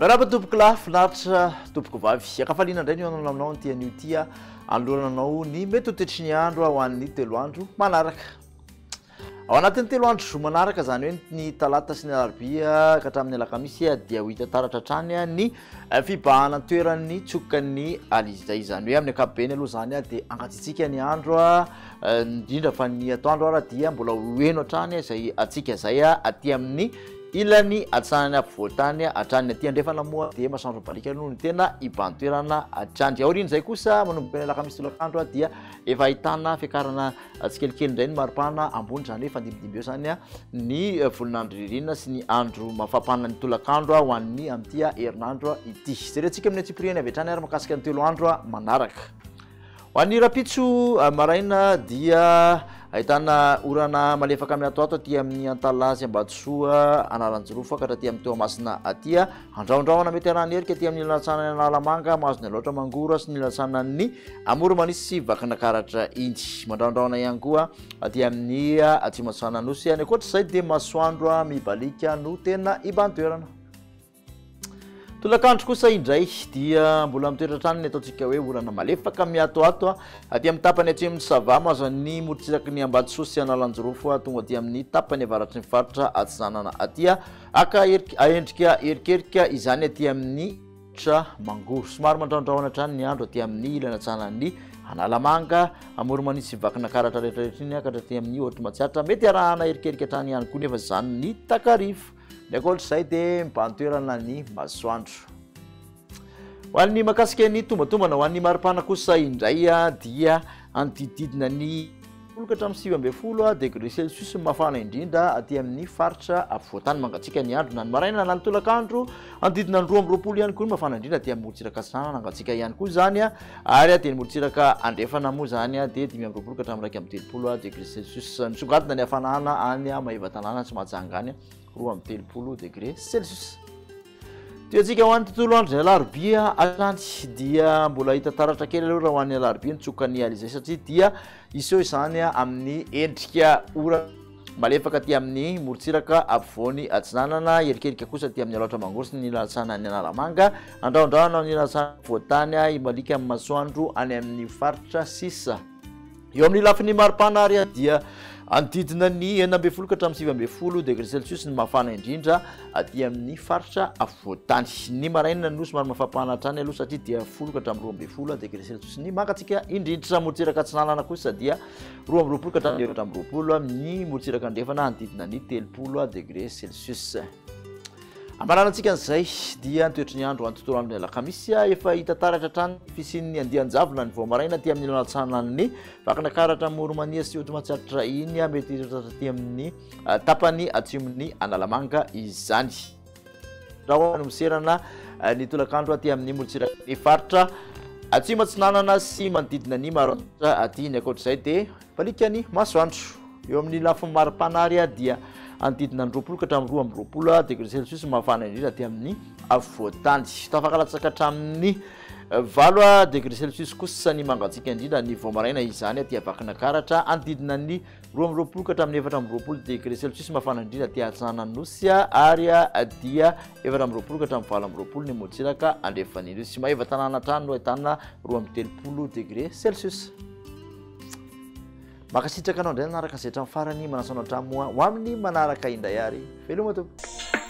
Miarahaba tompoko lahy, finaritra tompoko vavy. Ankafaliana indray ny honana aminao an'ity anio ity anolorana anao ny mety ho toetry ny andro ho an'ny telo andro manaraka. Ao anatin'ny telo andro manaraka izany hoe ny talata sy ny alarobia ka hatramin'ny alakamisy dia ho hita taratra hatrany ny fibahanan-toeran'ny tsokan'ny alizay. Izany hoe amin'ny ankapobeny aloha izany dia hangatsiatsiaka ny andro indrindra fa ny atoandro ara dia mbola ho heno hatrany izay hatsiaka izay aty amin'ny Ilany atsinanany afovoan-tany hatrany aty andrefana moa dia masoandro mibaliaka aloha no tena hibahan-toerana hatrany. Aorian'izay kosa manomboka ny alakamisy tolakandro dia efa ahitana fiakarana tsikelikely indray ny maripana ambony, izany hoe efa ndimbindimby eo izany ny volon'andro ririnina sy ny andro mafampana ny tolakandro ho an'ny amin'ity herinandro ity. Jerentsika amin'ny antsipiriany avy hatrany ary mahakasika ny telo andro manaraka. Ho an'ny rahampitso maraina dia ahitana orana malefaka miatoato aty amin'ny Antalaha sy Ambatosoa, Analanjirofo ka hatraty amin'ny Toamasina aty. Andrahondrahona mety arahana erika aty amin'ny lalatsanan'ny Analamanga, mahazo ny Alaotra Mangoro sy ny lalatsanan'ny Amoron'Manisy sy Vakinakaratra iny. Mandrahondrahona ihany koa aty amin'ny Atsimo Atsinanan'Nosy. Any ankoatra izay dia masoandro mibaliaka no tena iban-toerana. Tolakandro kosa indray dia mbola mitoetra hatrany ny ataontsika hoe orana malefaka miatoato aty amin'ny tapany atsimon'ny Sava, mahazo an'ny morontsiraky ny Ambatosoa sy Analanjirofo tonga aty amin'ny tapany avaratry ny faritra Atsinanana aty. Haka endrika erikerika izany aty amin'ny faritra Mangoro. Somary mandrahondrahona hatrany ny andro aty amin'ny ilany atsinanan'ny Analamanga, Amoron'Mania sy Vakinakaratra rehetrarehetra iny ka hatraty amin'ny Haute Matsiatra. Mety arahana erikerika hatrany ihany koa nefa izany ny takariva. Ny ankoatr'izay dia mibahan-toerana ny masoandro. Ho an'ny mahakasika ny tombatombana ho an'ny maripana kosa indray dia anodidididina ny folo ka hatramin'ny 19 degré celsius ny mafana indrindra aty amin'ny faritra afovoan-tany. Mangatsiaka ny andro na ny maraina na ny tolakandro. Anodidina ny 22 ihany koa ny mafana indrindra aty amin'ny morontsiraka atsinanana, mangatsiaka ihany koa izany. Ary aty amin'ny morontsiraka andrefana moa izany dia 25 ka hatramin'ny 31 degré celsius. Misongadina ny hafanana any Maevatanàna sy Mahajanga any, 32 degré celsius. Toetsika ho an'ny tontolo andro ny alarobia hatrany dia mbola hita taratra kely aloha raha ho an'ny alarobia ny tsokan'ny alizay satria dia hiseho izany amin'ny endrika ora malefaka aty amin'ny morontsiraka afovoany atsinanana, erikerika kosa aty amin'ny Alaotra Mangoro sy ny lalatsanan'ny Analamanga, andrahondrahona amin'ny lalatsanan'ny afovoan-tany, hibaliaka amin'ny masoandro any amin'ny faritra sisa. Eo amin'ny lafiny maripana ary dia anodidina ny 16 ka hatramin'ny 19 degré celsius ny mafana indrindra aty amin'ny faritra afovoan-tany. Ny maraina no somary mafampana hatrany aloha satria dia 10 ka hatramin'ny 12 degré celsius ny mangatsiaka indrindra. Morontsiraka atsinanana kosa dia 22 ka hatramin'ny 24, ny morontsiraka andrefana anodidina ny 30 degré celsius. Amaranantsika an'izay dia ny toetry ny andro any tontolo andron'ny alakamisy efa hita taratra hatrany ny fisian'ny andian-javona ny vao maraina aty amin'ny lalatsanan'ny Vakinakaratra Amoronmania sy Otomatsiatra iny, mety hitratra aty amin'ny tapany atsimon'ny Analamanga izany. Rahona no miserana ny tolakandro aty amin'ny morontsiraky ny faritra atsimo atsinanana sy manodidina ny Maroantsetra aty. Ny ankoatr'izay dia baliaka ny masoandro. Eo amin'ny lafiny maripana ary dia anodidina ny 20 ka hatramin'ny 22 degré celsius mafana indrindra aty amin'ny afovoan-tany. Tafakalatsaka hatramin'ny 8 degré celsius kosa ny mangatsiaka indrindra ny vao maraina izany aty Vakinankaratra, anodidina ny 22 ka hatramin'ny 24 degré celsius mafana indrindra aty atsinanan'ny Nosy ary dia 24 ka hatramin'ny 28 ny morontsiraka andrefan'ny Nosy. Maevatanàna hatrany no ahitana 32 degré celsius. Mankasitraka anao indray nanaraka izay hatramin'ny farany, manasa anao hatrany moa ho amin'ny manaraka indray ary veloma tompoko.